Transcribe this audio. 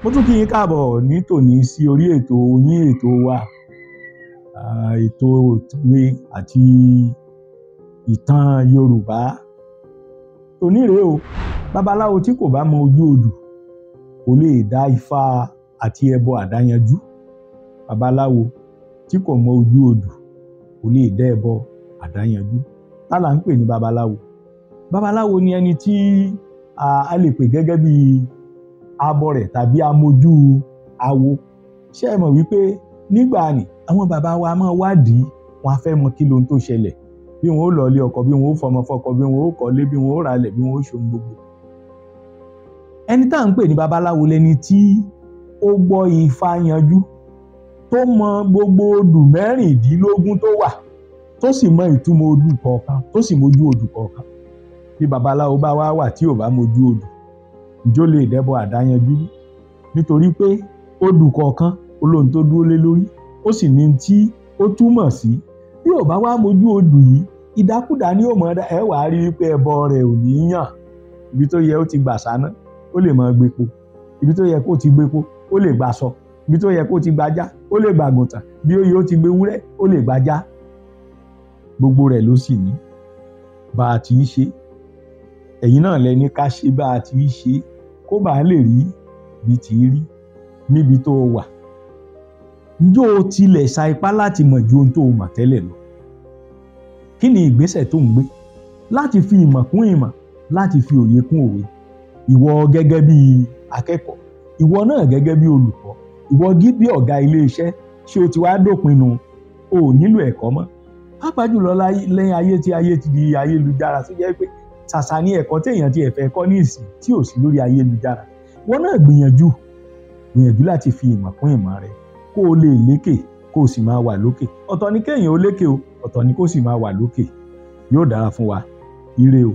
Mo tún kí yín káàbọ̀ ní tòní sí orí ètò yín, ètò wa, ètò òwe àti ìtàn Yorùbá. Tòní rèé o, babaláwo tí kò bá mọ ojú odù kò lè dá ifá àti ẹbọ àdáyanjú. Babaláwo tí kò mọ ojú odù kò lè dá ẹbọ àdáyanjú. Tá là ń pè ní babaláwo? Babaláwo ni ẹni tí a lè pè gẹ́gẹ́ bí abọrẹ̀ tàbí amójú awo. Ṣé ẹ mọ̀ wípé nígbà ní àwọn bàbá wa máa wádìí, wọn á fẹ́ mọ kí lohun tó ṣẹlẹ̀, bí wọn ó lọ ilé ọkọ, bí wọn ó fọmọ fọkọ, bí wọn ó kọ́lé, bí wọn ó ralẹ̀, bí wọn ó ṣohun gbogbo. Ẹni tá à ń pè ní babaláwo lẹni tí ó gbọ́ ifá yanjú, tó mọ gbogbo odù 16 tó wà, tó sì mọ ìtumọ̀ odù kọ̀ọ̀kan, tó sì mojú odù kọ̀ọ̀kan. Bí babaláwo bá wá wà tí ò bá mojú odù, ǹjọ́ lè dẹ́bọ àdáyanjú? Nítorí pé odù kọ̀ọ̀kan olóhun tó dúró lé lórí, ó sì ní tí ó túmọ̀ sí. Bí ò bá wá mojú odù yìí, ìdákúdá ni ó mọ̀ ẹ wàá rí wípé ẹbọ rẹ̀ ò ní yàn. Ibi tó yẹ ó ti gbà sáná, ó lè máa gbépo. Ibi tó yẹ kó ti gbépo, ó lè gbà sọ. Ibi tó yẹ kó ti gbajá, ó lè gbàgùntàn. Bí ó yẹ ó ti gbé wúrẹ́, ó lè gbajá. Gbogbo rẹ̀ ló sì ní bá a ti í ṣe. Ẹ̀yin náà lẹ ní ká ṣe bá a ti í ṣe, kó bàa lè rí bí ti rí níbi tó wà. Ǹjọ́ o tilẹ̀ sa ipá láti mọ̀ ju ohun tó o mọ̀ tẹ́lẹ̀ lọ? Kí ni ìgbésẹ̀ tó ń gbé láti fi ìmọ̀ kún ìmọ̀, láti fi òye kún òwe? Ìwọ gẹ́gẹ́ bí akẹ́kọ̀ọ́, ìwọ náà gẹ́gẹ́ bí olùkọ́, ìwọ bí ọ̀gá ilé iṣẹ́, ṣé o ti wá dópin nu? O ò nílò ẹ̀kọ́ mọ́. Pàápàá jùlọ lẹ́yìn ayé tí ayé ti di ayélujára, tó jẹ́ pé ṣàṣà ni ẹ̀kọ́ téèyàn ti ẹ̀fẹ́ kọ́ ní ìsìn tí ò sí lórí ayélujára. Ìwọ náà gbìyànjú láti fi ìmọ̀ kún ìmọ̀ rẹ, kó o lè lékè, kó o sì máa wà lókè. Ọ̀tọ̀ ni kéèyàn ó lékè o, ọ̀tọ̀ ni kó sì máa wà lókè. Yóò dára fún wa. Ire o.